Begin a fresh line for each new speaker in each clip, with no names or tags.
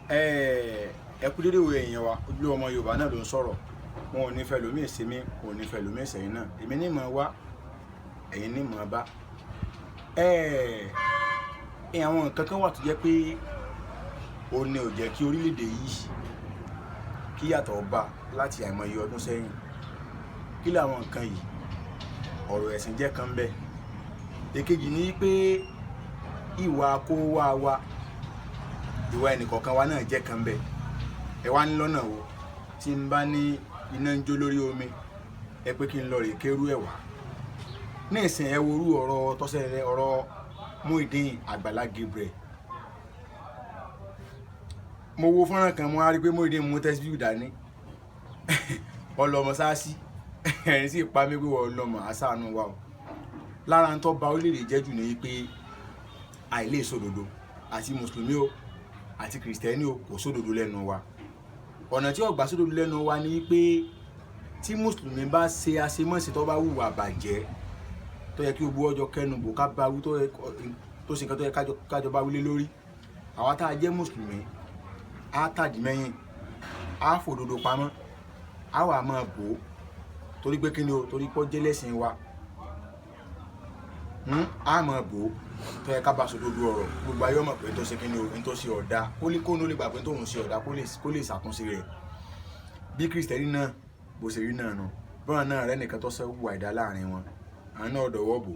Ẹ kú dédé wo èèyàn wa, ojúlówó ọmọ Yorùbá náà ló ń sọ̀rọ̀. Wọn ò ní fẹ́ lómi ìsinmi, wọn ò ní fẹ́ lómi ìsẹ̀yìn náà. Èmi ní mọ̀ wá, ẹ̀yin ní mọ̀ bá. Àwọn nǹkan kan wà tó jẹ́ pé ó ní ò jẹ́ kí orílẹ̀-èdè yìí kí yàtọ̀ bá láti àìmọye ọdún sẹ́yìn. Kí làwọn nǹkan yìí? Ọ̀rọ̀ ẹ̀sìn jẹ́ kan bẹ́ẹ̀. Èkejì ni pé ìwà kó wá wa, ìwà ẹnìkọ̀ọ̀kan wa náà jẹ́ kan bẹ́ẹ̀. Ẹ wá ní lọ́nà wo? Tí n bá ní iná ń jó lórí omi, ẹ pé kí n lọ rè kérú ẹ̀ wá. Ní ìsìn, ẹ worú ọ̀rọ̀ tọ́sẹ̀, ọ̀rọ̀ Muyideen Àgbàlá Gabriel. Mo wo fọ́nrán kan, mo á rí pé Muyideen mú tẹ́síbíù dání, ọlọmọ sáàsì. Ẹ̀rín sì pa mí pé wọ́n lọ́mọ àṣàánú wa o. Lára ń tọ́ ba orílẹ̀-èdè jẹ́ jù ní pé àìlè sòdodo, àti mùsùlùmí o àti kìrìsìtẹ́nì o, kò sódodo lẹ́nu wa. Ọ̀nà tí ó gbà sódodo lẹ́nu wa ni pé tí mùsùlùmí bá ṣe àṣemọ́ṣe, tó bá hùwà bàjẹ́ tó yẹ kí gbogbo ọjọ́ kẹnu bò ká bá wí, tó ṣe nǹkan tó yẹ kájọ bá wílé lórí, àwa tá a jẹ́ mùsùlùmí á tàdí mẹ́yìn, á fòdodo pamọ́, á wà máa bò ó. Torí pé kíni o? Torí pé ó jẹ́ lẹ́sìn wa, á máa bò ó. Tó yẹ ká bá sòdodo ọ̀rọ̀, gbogbo ayé ọmọ pé tó ṣe kíni o, ní tó ṣe ọ̀dà, kó lè kó ní ó lè gbà pé tóun ṣe ọ̀dà, kó lè ṣàtúnṣe rẹ̀. Bí kìrìsìtẹ́nì náà bó ṣe rí náà nù, bọ́n náà rẹ́ nìkan tó ṣe wà ìdá láàrin wọn, àwọn náà dọ̀wọ́ bò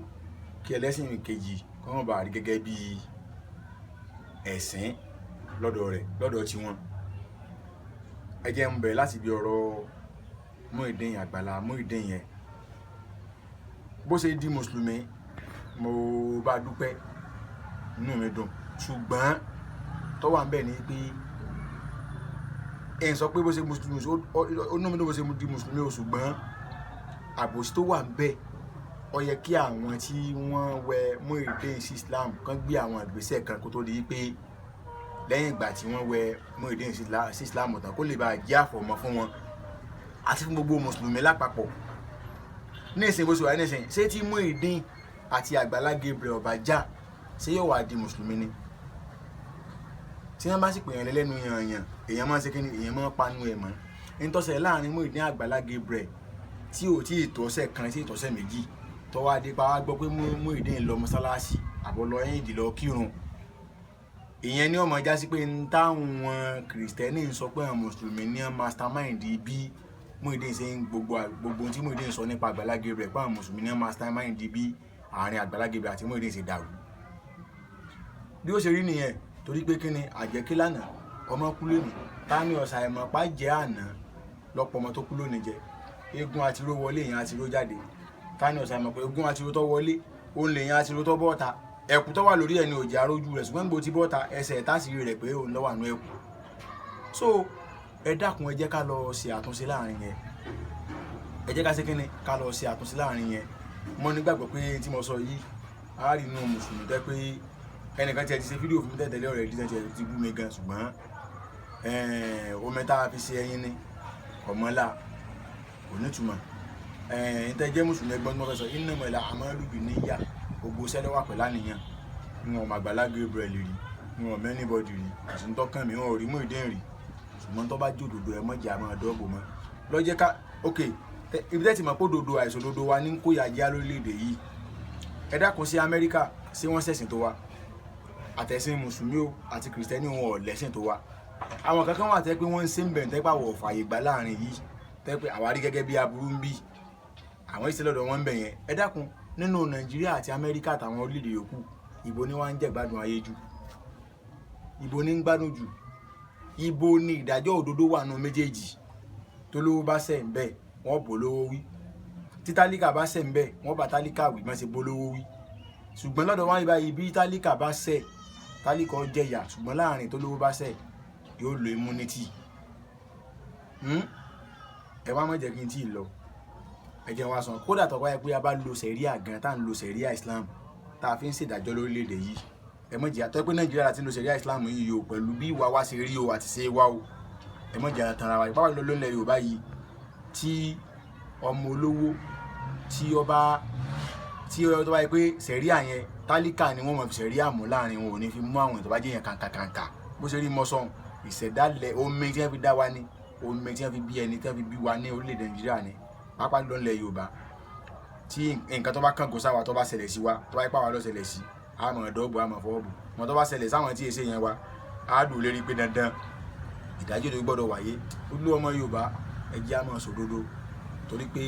kí ẹlẹ́sìn kejì kọ́ wọn bá rí gẹ́gẹ́ bí ẹ̀sìn lọ́dọ̀ rẹ̀, lọ́dọ̀ tiwọn. Ẹ jẹ́ ń bẹ̀rẹ̀ láti bí ọ̀rọ̀ Muyideen Àgbàlá Muyideen yẹn. Bó ṣe di mùsùlùmí, mo bá dúpẹ́, inú mi dùn. Ṣùgbọ́n tó wà ń bẹ̀ ni pé ẹ̀ ń sọ pé bó ṣe mùsùlùmí, ó inú mi dùn bó ṣe di mùsùlùmí o, ṣùgbọ́n àbòsí tó wà ń bẹ̀, ó yẹ kí àwọn tí wọ́n wẹ Muyideen sí Islam kán gbé àwọn ìgbésẹ̀ kan kó tó di pé lẹ́yìn ìgbà tí wọ́n wẹ Muyideen sí Islam tán, kó lè bá jẹ́ àfọ̀mọ́ fún wọn àti fún gbogbo mùsùlùmí lápapọ̀. Ní ìsìn bó ṣe wà ní ìsìn, ṣé tí Muyideen àti Àgbàlá Gabriel ọba já, ṣé yóò wá di mùsùlùmí ni? Tí wọ́n bá sì pè yàn lẹ́nu yànyàn, èèyàn máa ń ṣe kí ni? Èèyàn máa ń panu ẹ̀ mọ́. Nítọ́sẹ̀ láàrin Muyideen Àgbàlá Gabriel tí ò tí ì tó ọ̀sẹ̀ kan sí ìtọ́sẹ̀ méjì tó wá dé pa wá gbọ́ pé Muyideen lọ mọ́sálásí àbọ̀ lọ ẹ̀yìn lọ kírun, ìyẹn ní ọmọ já sí pé ń táwọn kìrìsìtẹ́nì ń sọ pé àwọn mùsùlùmí ní mastermind bí Muyideen ṣe ń gbogbo gbogbo ohun tí Muyideen sọ nípa Àgbàlá Gabriel, pé àwọn mùsùlùmí ní mastermind bí àárín Àgbàlá Gabriel àti Muyideen ṣe dàrú. Bí ó ṣe rí nìyẹn. Torí pé kíni? Àjẹkí lánàá, ọmọ kú lónìí. Ta ni ọ̀sà ìmọ̀pá jẹ́ àná lọ́pọ̀ ọmọ tó kú lónìí jẹ? Eégún àtiró wọlé, èèyàn àtiró jáde. Ta ni ọ̀sà ìmọ̀pá eégún àtiró tó wọlé, òun lè yan àtiró tó bọ́ta? Ẹ̀kú tó wà lórí ẹ̀ ní òjì arójú rẹ̀, ṣùgbọ́n gbogbo ti bọ́ta, ẹsẹ̀ ẹ̀ tásìrí rẹ̀ pé òun ló wà nú ẹ̀kú. So ẹ dákun, ẹ jẹ́ ká lọ ṣe àtúnṣe láàrin yẹn. Ẹ jẹ́ ká ṣe kíni? Ká lọ ṣe àtúnṣe láàrin yẹn. Mo nígbàgbọ́ pé tí mo sọ yìí, a rí inú mùsùlùmí tẹ́ pé ẹnìkan tí ẹ ti ṣe fídíò fún mi tẹ́tẹ̀lé ọ̀rẹ́ dídán tí ẹ ti bú mi gan, ṣùgbọ́n omi tá a fi ṣe ẹyin ni ọmọlá kò nítumọ̀. Ẹ̀yin tẹ́ jẹ́ mùsùlùmí, ẹgbọ́n tí mo fẹ́ sọ, innamal a'malu binniyah, gbogbo iṣẹ́ ló wà pẹ̀lú àníyàn. N ò mọ Àgbàlá Gabriel rí, n ò mọ anybody rí, kò sí ń tọ́kàn mi, n ò rí Muyideen rí, ṣùgbọ́n tó bá jòdòdó, ẹ mọ̀jà máa dọ́gbò mọ́ lọ́jẹ́ ká. Ok, ibi tẹ́ ti mọ̀ pé òdodo àìsòdodo wa ní kó yà já lórílẹ̀‐èdè yìí, ẹ dákun, sí Amẹ́ríkà, ṣé wọ́n ṣẹ̀sìn tó wa? Àtẹ̀sìn mùsùlùmí o àti kìrìsìtẹ́nì, wọn ò lẹ́sìn tó wa. Àwọn kankan wà tẹ́ pé wọ́n ń ṣe ń bẹ̀rẹ̀, tẹ́ pé àwọ̀ fààyè gbà láàrin yìí, tẹ́ pé àwa rí gẹ́gẹ́ bí aburú ń bí àwọn ìṣẹ̀lẹ̀ lọ́dọ̀ wọn ń bẹ̀ yẹn. Ẹ dákun, nínú Nàìjíríà àti Amẹ́ríkà àtàwọn orílẹ̀-èdè yòókù, ìbo ni wọ́n ń jẹ́ gbádùn ayé jù? Ìbo ni ń gbádùn jù? Ibo ni ìdájọ́ òdodo wà nù méjèèjì? Tó lówó bá ṣẹ̀ ń bẹ̀, wọ́n bò lówó wí. Tí tálíkà bá ṣẹ̀ ń bẹ̀, wọ́n bá tálíkà wí má ṣe bó lówó wí. Ṣùgbọ́n lọ́dọ̀ wọn báyìí, bí tálíkà bá ṣẹ̀, tálíkà ó jẹ̀yà, ṣùgbọ́n láàrin tó lówó bá ṣẹ̀, yóò lo immunity. Ẹ wá má jẹ́ kí n tí ì lọ, ẹ jẹ́ wá sàn. Kódà tó bá yẹ pé a bá lo sẹ̀ríà gan, tá à ń lo sẹ̀ríà Islam tá a fi ń ṣèdájọ́ lórílẹ̀‐èdè yìí, ẹ mọ̀ jẹ́ àtọ́ pé Nàìjíríà láti lo sẹ̀ríà Islam yìí o, pẹ̀lú bí ìwà wa ṣe rí o àti ṣe wá o, ẹ mọ̀ jẹ́ àtàrà wa ìpáwà lọ lórílẹ̀ Yorùbá yìí, tí ọmọ olówó tí ọba tí ó tó bá yẹ pé sẹ̀ríà yẹn, tálíkà ni wọ́n mọ̀ fi sẹ̀ríà mú láàrin wọn, ò ní fi mú àwọn tó bá jẹ́ yẹn kàǹkàkàǹkà. Bó ṣe rí mọ́sán. Ìṣẹ̀dálẹ̀ omi tí wọ́n fi dá wa ní, omi tí wọ́n fi bí ẹni tí wọ́n fi bí wa ní orílẹ̀-èdè Nàìjíríà ni, pàápàá jùlọ nílẹ̀ Yorùbá. Tí nǹkan tó bá kángun sáwa, tó bá ṣẹlẹ̀ sí wa, tó bá yẹ pàwọn ló ṣẹlẹ̀ sí, a máa dọ́gbọ̀, a máa fọwọ́ bù wọn. Tó bá ṣẹlẹ̀ sáwọn tí èsè yẹn wa, á dùn lérí pé dandan ìdájọ́ òdodo gbọ́dọ̀ wáyé. Olú ọmọ Yorùbá, ẹ jẹ́ á máa sòdodo, torí pé